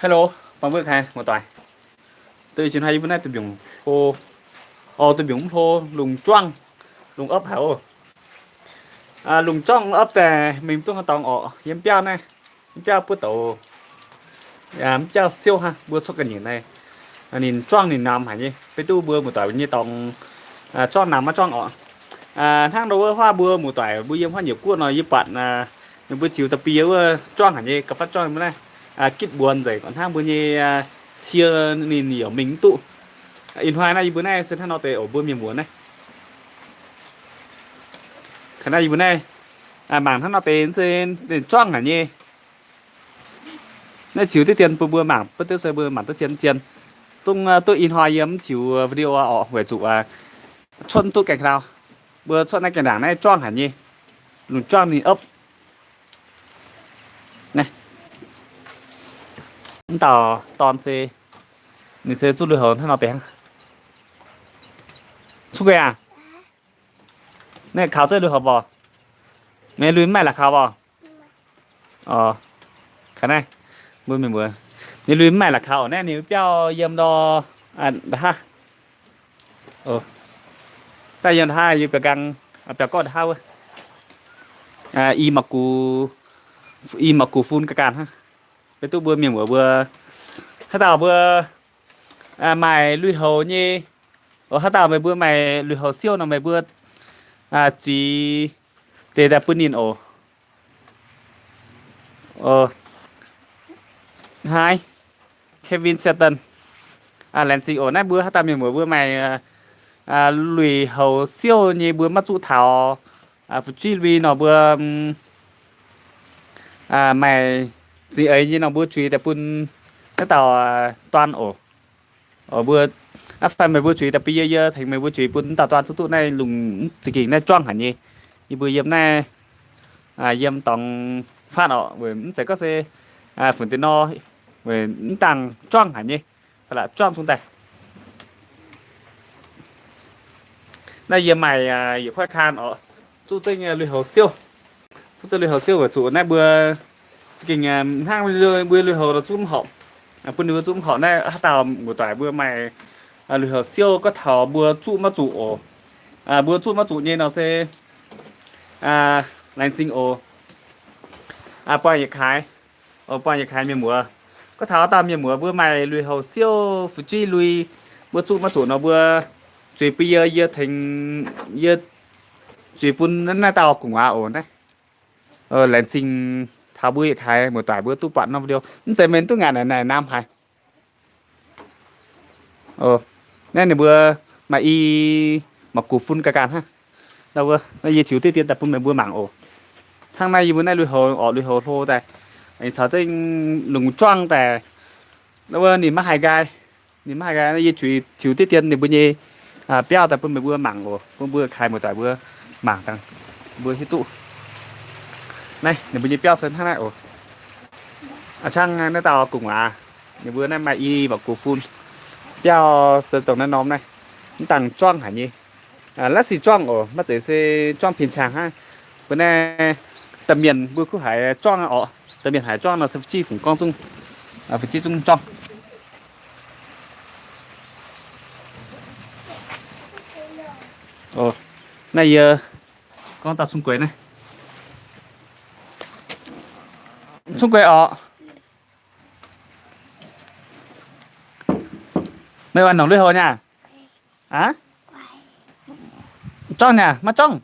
Hello, baeng mbuo kaaix muoz-doic. Deix ih hnoi yie mbuo naaiv duqv mbiungc hlo, o, duqv mbiungc mv hlo, lungh juangv, lungh opv haic oc. Lungh juangv opv daaih mingh duqv haaix dorngx orqc, yiem biauv naaiv, mv biauv buov douc, mv biauv siouv hnangv, mbuo cuotv ga'nyiec naaiv. Ninh juangv ninh namx haic nyei, beiv duqv mbuo muoz-doic nyei dorngx juangv namx maiv juangv orqc. Hnangv nor wuov huaav mbuo muoz-doic mbuo yiem huaav nyeic guoqv nor yie buatc meih mbuo ziux da'bie wuov juangv haic nyei, gauh fatv juangv mv naaiv, gitv mbuonx nzengc, hnangv mbuo nyei cie ninh yaac mingh mv duqv. Ih hnoi naaiv yie mbuo naaiv se hnangv nor deix oc, mbuo mienh muoz naaiv. Kaaix naaiv yie mbuo naaiv mangc hnangv nor deix se ninh juangv haic nyei. Naaiv ziux diqv dien bun mbuo mangc, beiv duqv se mbuo mangc duqv zien zien. Dongh duqv ih hnoi yie mv ziux video orqc, weic zuqc cuotv mv duqv gaengh ka'ndau. Mbuo cuotv naaiv gaengh ndaangc naaiv juangv haic nyei, lungh juangv ninh opv. Naaiv, mv dauh dorn se, ninh se zuqv lui-houx hnangv nor deix hnangv. Cun gueix aac, naaiv kaux zeiv lui-houx mborqc. Ninh lui mv maaih la'kaux mborqc. Kaaix naaiv, mbuo mienh muoz, ninh lui mv maaih la'kaux naaiv, ninh biauv yiem ndor, nda'haav. Daaih yiem nda'haav, yiem biauv-gaang, biauv-gorqv nda'haav wuov. I mangc gux, i mangc gux fun ga'ganh hnangv. Beiv duqv mbuo mienh muoz mbuo, haaix dauh mbuo maaih lui-houx nyei, haaix dauh meih mbuo maaih lui-houx siouv nor meih mbuo zuiz deix daaih bun ninh oc. Haaix, Kevin Satan, laengz zingh oc. Naaiv mbuo haaix dauh mienh muoz mbuo maaih lui-houx siouv nyei mbuo maiv zuqc taux fu'jueiv lui nor mbuo maaih zingh eix nyei nor mbuo zuiz daaih bun naaiv dauh dorn oc. Mbuo, aav fai meih mbuo zuiz daaih bun yie, yie tengx meih mbuo zuiz bun naaiv dauh dorn zuqc duqv naaiv lungh za'gengh naaiv juangv haic nyei. Yie mbuo yiem naaiv, yiem dorngx faatv orqc, weic mv zeiz gorngv se funx deix nor, weic mv dangh juangv haic nyei, juangv zungv daaih. Naaiv yie maaih yietc kuaaiv kaan orqc, zuqv zengv lui-houx siouv. Zuqv zengv lui-houx siouv weic zuqc naaiv mbuo za'gengh hnangv mbuo lui-houx nor zuqv mv horpc, bun ninh mbuo zuqv mv horpc. Naaiv haaix dauh muoz-doic mbuo maaih lui-houx siouv gorngv taux mbuo zuqv maiv zuqc oc. Mbuo zuqv maiv zuqc nyei nor se laengz zingh oc. Buangh yietc kaaix, buangh yietc kaaix mienh muoz. Gorngv taux haaix dauh mienh muoz mbuo maaih lui-houx siouv fu'jueiv lui, mbuo zuqv maiv zuqc nor mbuo zuiz bun yie, yie tengx yie zuiz bun naaiv dauh gu'nguaaz oc. Naaiv laengz zingh taux mbuo yietc kaaix muoz-doic mbuo duqv buatc norm video. Mv zeiz meih duqv ngaatc naaic naaic naamh haic. Naaiv ninh mbuo maaih i mangc gux fun ga'ganh hnangv. Naaiv yie ziux diqv dien daaih bun meih mbuo mangc oc. Hnangv naaiv yie mbuo naaiv lui-houx orqc, lui-houx hlo daaih, caux zengv lungz juangv daaih. Naaiv wuov ninh maiv haih nqaai, ninh maiv haih nqaai. Naaiv yie ziux diqv dien ninh mbuo nyei biauv daaih bun meih mbuo mangc oc, bun mbuo kaaix muoz-doic mbuo mangc dangh, mbuo hiuv duqv. Naaiv ninh mbuo nyei biauv se hnangv naaiv oc. A'cangv naaiv dauh gu'nguaaz, ninh mbuo naaiv maaih i mangc gux fun. Biauv se dongh naaiv norm naaiv, mv dangh juangv haic nyei. Laav sic juangv oc, maiv zeiz se juangv pin-cang hnangv. Mbuo naaiv da'mienh mbuo kuv haiz juangv orqc. Da'mienh haiz juangv nor se fu'jueiv fungc gorngv zungv, fu'jueiv zungv juangv. Naaiv yie gorngv dauh cun gueix naaiv. Cun gueix orqc. Meih oix nongc lui-houx nyei aac? Aav? Juangv nyei aac? Maiv juangv?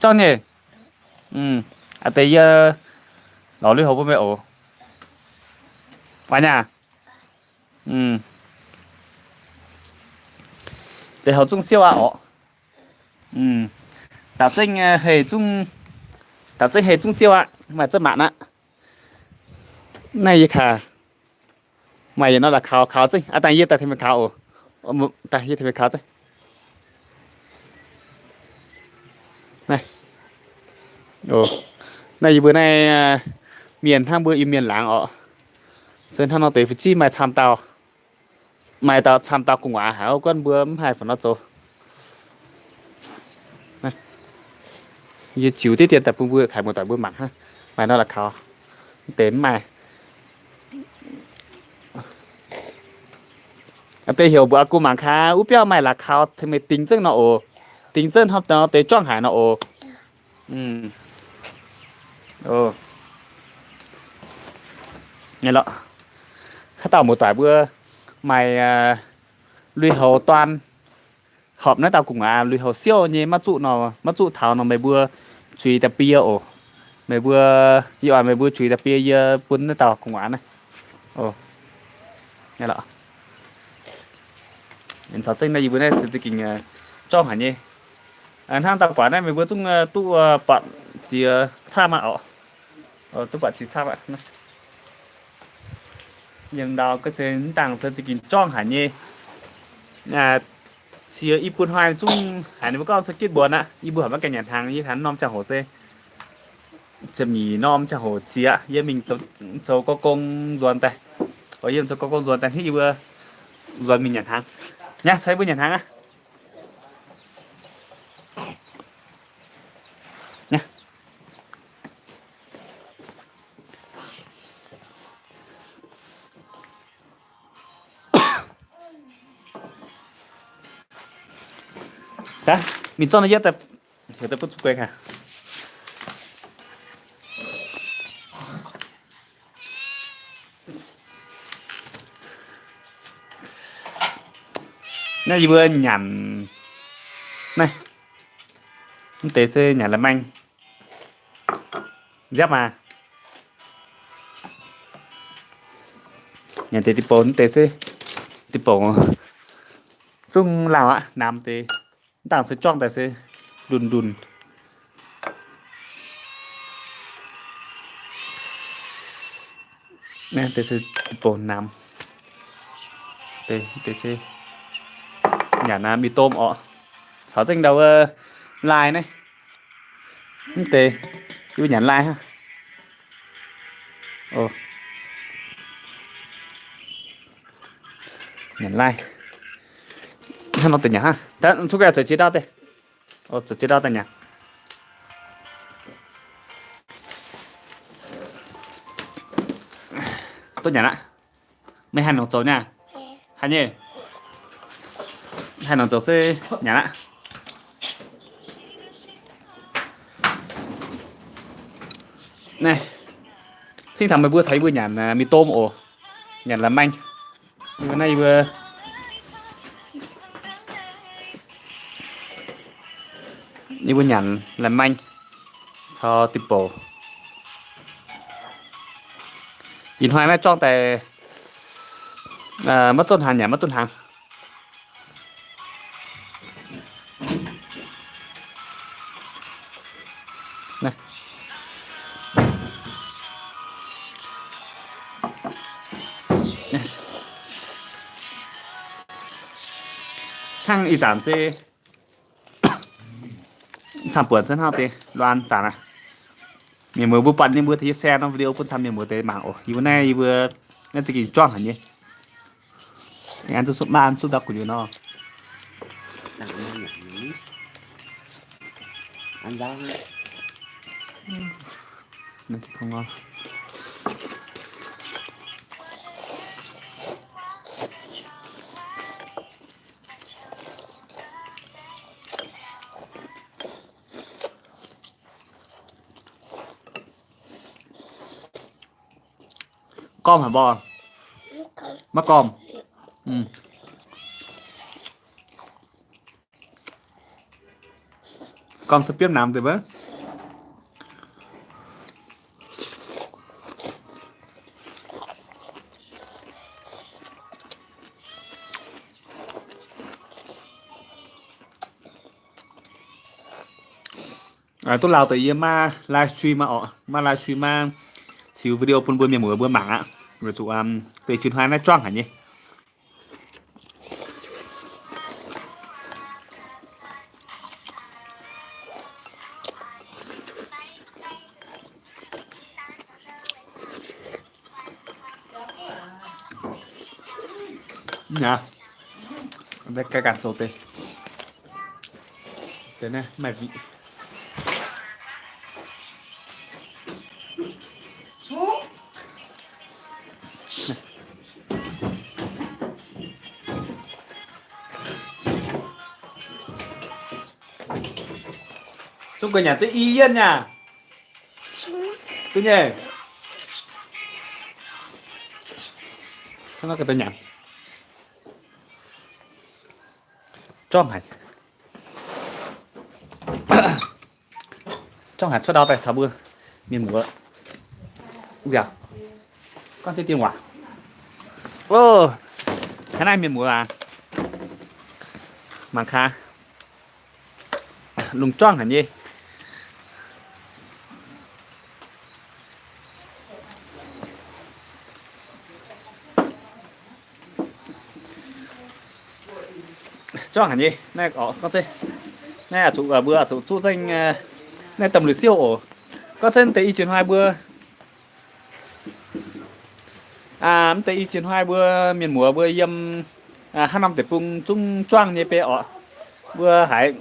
Juangv nyei. Aa deix yie lorz lui-houx bun meih oc. Oix nyei aac? Deix houx zungv siouv aqv orqc. Daaux zengv hei zungv, daaux zengv hei zungv siouv aqv, maaih zengv maanc aqv. Naaiv yie kaaix maaih yietc norm la'kaux kaux zengv. Aa dangh yie daaih tengx meih kaux oc. Daaih yie tengx meih kaux zengv. Naaiv yie mbuo naaiv mienh hnangv mbuo Iu-Mienh laangz orqc. Se hnangv nor deix fu'jueiv maaih camv dauh, maaih dauh camv dauh gu'nguaaz haic, guonv mbuo mv haih fungc nor zoux. Yie ziux diqv dien daaih bun mbuo kaaix muoz-doic mbuo mangc hnangv. Maaih norm la'kaux, deix mv maaih. Deix heuc mbuox aa gu mangc gaax, wuov biauv maaih la'kaux, meih dingx zengv nor oc. Dingx zengv hnangv nor deix juangv haic nor oc. Haaix dauh muoz-doic mbuo maaih lui-houx dorn, horpc naaiv dauh gu'nguaaz lui-houx siouv nyei, maiv zuqv nor, maiv zuqv taux nor, meih mbuo zuiz da'bie oc. Meih mbuo, yie oix meih mbuo zuiz da'bie yie bun naaiv dauh gu'nguaaz naaiv. Caux zengv naaiv yie mbuo naaiv se za'gengh juangv haic nyei. Hnangv dauh guaax naaiv meih mbuo zungv duqv buatc ziex camv aqv oc. Duqv buatc ziex camv aqv. Yiem ndau ga'sie mv dangh se za'gengh juangv haic nyei. Cie i bun hnoi zungv haiz ninh mbuo gorngv se gitv mbuonx aqv. Yie mbuo haiz maiv gaengh nyanc hnaangx, yie haiz norm ziangh hoc se ziepc nyeic norm ziangh hoc ziex, yie mingh zoux gong nzuonx daaih. Yie mingh zoux gong nzuonx daaih hnangv yie mbuo nzuonx mingh nyanc hnaangx. Nyei, caux yie mbuo nyanc hnaangx aqv. Mingh zorqv naaiv yietv daaih, heuc daaih butv zuqc guei hnangv. Naaiv yie mbuo nyanc naaiv, mv deix se nyanc la'maeng. Nziaapv maah. Nyanc deix diqc bouc, mv deix se diqc bouc zungv lauh aqv, namx deix. Mv dangh se juangv daaih se ndunh ndunh. Naaiv deix se diqc bouc namx. Deix, deix se nyanc mie domh orqc. Caux zengv ndau wuov lai naaiv. Mv deix, yie mbuo nyanc lai hnangv. Nyanc lai. Hnangv nor deix nyanc hnangv. Zuqc guei zueiz ziex ndau deix. Zueiz ziex ndau daaih nyanc. Duqv nyanc aqv. Meih haih nongc zoux nyei? Haih nyei. Haih nongc zoux se nyanc aqv. Naaiv, cingv taux meih mbuo caux yie mbuo nyanc mie domh oc. Nyanc la'maeng. Yie mbuo naaiv yie mbuo, yie mbuo nyanc la'maeng caux diqc bouc. Ih hnoi naaiv juangv daaih maiv zuqv hnaangx nyanc, maiv duqv hnaangx. Hnangv ih zanc se camv buonc se hnangv deix luan zanc aqv. Mienh muoz mbuo buatc nyei mbuo tengx yie share norm video bun camv mienh muoz deix mangc oc. Yie mbuo naaiv, yie mbuo naaiv za'gengh juangv haic nyei. An zuqc maiv an zuqc ndau gu'nyuoz nor. Gormh haic mborqv? Maiv gormh. Gormh se biomv namx deix maiv. Duqv lauh deix yie maiv live stream aqv orqc, maiv live stream maiv ziux video bun mbuo mienh muoz mbuo mangc aqv. Weic zuqc deix qiu hnoi naaiv juangv haic nyei. Naaiv ganh zoux deix. Deix naaiv maaih vic. Zungv guei nyanc duqv i yienv nyei aac. Duqv nyei. Zorngv haic. Zorngv haic cuotv ndau daaih caux mbuo mienh muoz nziaauc gorngv diqv dien waac. Ov, hnangv naaiv mienh muoz aac, mangc gaax, lungh zorngv haic nyei. Zorngv haic nyei. Naaiv oc, gorngv zeiv, naaiv oix zuqc, mbuo oix zuqc zuqv zengv naaiv domh lui siouv oc. Gorngv zeiv mv deix i jiex hnoi mbuo, mv deix i jiex hnoi mbuo mienh muoz mbuo yiem haaix norm deic-bung zungv zorngv nyei bei oc. Mbuo haiz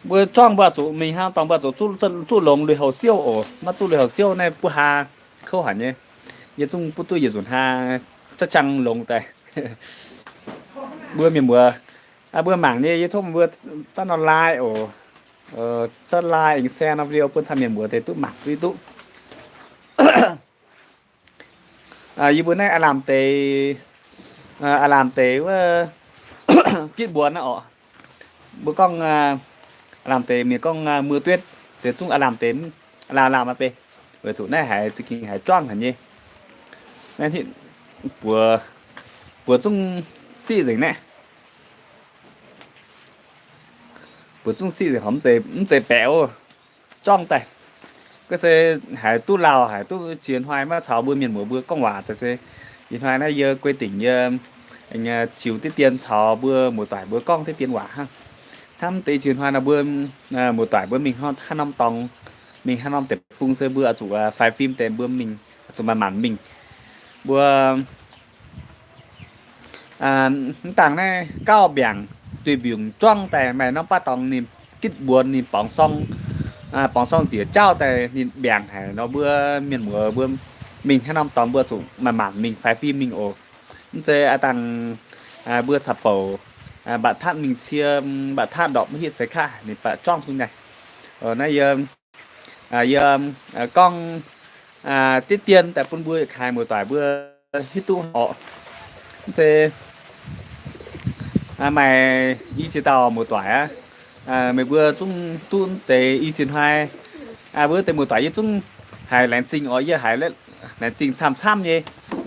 mbuo zorngv mbuo oix zuqc mingh haaix norm dorngx mbuo oix zuqc zuqv, zuqv longx lui-houx siouv oc. Maiv zuqv lui-houx siouv naaiv buov haa kouv haic nyei. Yie zungv butv duqv yie nzunc haa za'gengh longx daaih. Mbuo mienh muoz, mbuo mangc nyei, yie tov mbuo zatv norm like oc. Zatv like aengx share norm video bun camv mienh muoz deix duqv mangc duqv duqv. Yie mbuo naaiv aav lamh deix, aav lamh deix wuov gitv mbuonx naaiv oc. Mbuo gorngv aav lamh deix mienh gorngv mưa tuyết, se zungv aav lamh deix, aav lamh lamh aqv bei. Weic zuqc naaiv haiz za'gengh haiz juangv haic nyei. Naaiv buoz, buoz zungv siqv nzengc naaiv. Buoz zungv siqv nzengc, mv zeiz, mv zeiz baeqc oc. Juangv daaih. Gorngv se haiz duqv lauh, haiz duqv jiex hnoi maiv caux mbuo mienh muoz mbuo gorngv waac daaih se, ih hnoi naaiv yie guei dingc yie ziux diqv dien caux mbuo muoz-doic mbuo gorngv diqv dien waac hnangv. Hnamv deix i jiex hnoi nor mbuo muoz-doic mbuo mingh haaix norm dorngx, mingh haaix norm deic-bung se mbuo oix zuqc faix fim deix mbuo mingh, oix zuqc manc-manc mingh. Mbuo mv dangh naaiv gauh mbiaangc, duih mbiungc juangv daaih maaih norm baav dorngx ninh gitv mbuonx ninh borngz sorng, borngz sorng nziex jauv daaih ninh mbiaangc haic nor mbuo mienh muoz mbuo mingh haaix norm dorngx mbuo zuqc manc-manc mingh faix fim mingh oc. Mv zeiz aav dangh mbuo caux bouc mbatc tatv mingh cie, mbatc tatv ndorpc mv hitv feix kaqv ninh baac juangv zungv nyei. Naaiv yie, yie gorngv diqv dien daaih bun mbuo yietc kaaix muoz-doic mbuo hiuv duqv oc. Mv zeiz maaih i jiex dauh muoz-doic aqv, meih mbuo zungv duqv deix i jiex hnoi, mbuo deix muoz-doic yie zungv haiz laengz zingh oc, yie haiz laengz zingh camv-camv nyei.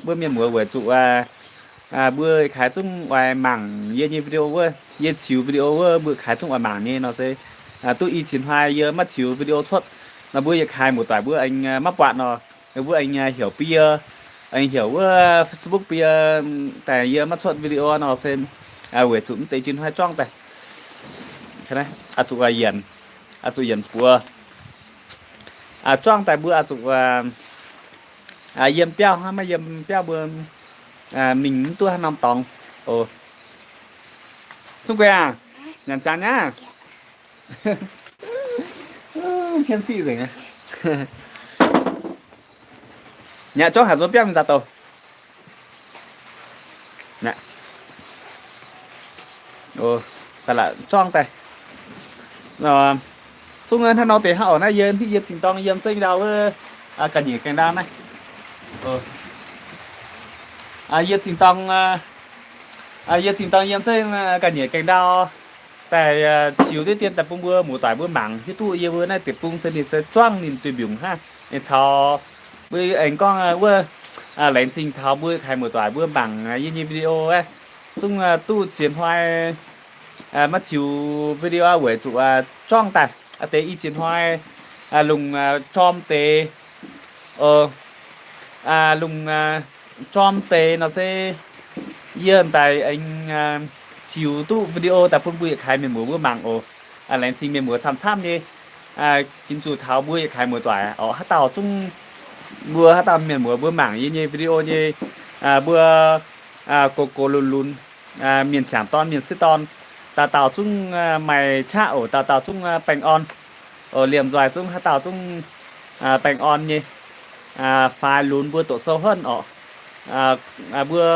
Mbuo mienh muoz weic zuqc mbuo yietc kaaix zungv oix mangc yie nyei video wuov, yie ziux video wuov mbuo yietc kaaix zungv oix mangc nyei nor se duqv i jiex hnoi yie maiv ziux video cuotv nor mbuo yietc kaaix muoz-doic mbuo aengx maiv buatc nor, mbuo aengx heuc bun yie, aengx heuc wuov Facebook bun yie, daaih yie maiv cuotv video nor se weic zuqc mv deix i jiex hnoi juangv daaih, oix zuqc yienc, oix zuqc yienc buoz. Juangv daaih mbuo oix zuqc yiem biauv hnangv, maiv yiem biauv mbuo mingh mv duqv haaix norm dorngx. Zungv guei aah, nyanc jangx nyei. Hmien siqv nzengc. Nyei, juangv haic nzuonx biauv mingh nzauh douh. Juangv daaih. Zungv hnangv nor deix hnangv oc. Naaiv yie, yie zingh dorng yiem zengv ndau wuov, ga'nyiec gaengh ndau naaiv. Yie zingh dorng, yie zingh dorng yiem zengv ga'nyiec gaengh ndau daaih ziux diqv dien daaih bun mbuo muoz-doic mbuo mangc hiuv duqv yie mbuo naaiv deic-bung se ninh se juangv ninh duih mbiungc hnangv. Ninh caux mbuo aengx gorngv wuov, laengz zingh taux mbuo kaaix muoz-doic mbuo mangc yie nyei video aeqv, zungv duqv ziex hnoi maiv ziux video aqv weic zuqc juangv daaih. Deix i ziex hnoi lungh jorm deix, lungh jorm deix nor se yie daaih aengx ziux duqv video daaih bun mbuo yietc kaaix mienh muoz mbuo mangc oc. Laengz zingh mienh muoz camv-camv nyei. Ginv zuqc taux mbuo yietc kaaix muoz-doic oc, haaix dauh zungv, mbuo haaix dauh mienh muoz mbuo mangc yie nyei video nyei, mbuo gox gox lunx lunx, mienh jangc dorn mienh sieqv dorn, dauh dauh zungv maaih qaqv oc, dauh dauh zungv baengh orn. Liemh nzoih zungv haaix dauh zungv baengh orn nyei, faix lunx mbuo doqc sou huotv oc. Mbuo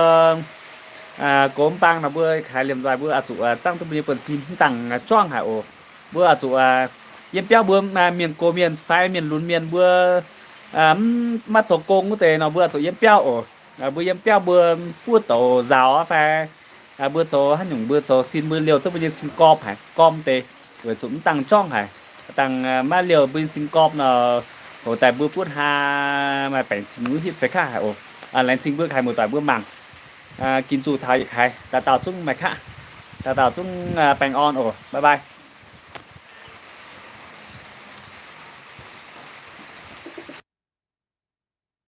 gox mv bang nor mbuo kaaix liemh nzoih mbuo oix zuqc zangv zungv mbuo nyei buonv-sin mv dangh juangv haic oc. Mbuo oix zuqc Yiem biauv mbuo mienh gox mienh fai mienh lunx mienh mbuo maiv zoux gong wuov deix nor, mbuo zuqc yiem biauv oc. Mbuo yiem biauv mbuo buov douz nzaaux fai mbuo zoux haaix nyungc, mbuo zoux sin mbuo liouh zungv mbuo nyei sin gorpv haic, gormv deix, weic zuqc mv dangh jorngv haic. Dangh maiv liouh mbuo nyei sin gorpv nor, hoc daaih mbuo butv haa maaih baengc cing wuov hitv fai kaqv haic oc. Laengz zingh mbuo kaaix muoz-doic mbuo mangc. Ginc zuqc taux yietc kaaix, dauh dauh zungv maaih kaqv, dauh dauh zungv baengh orn oc. Bye bye.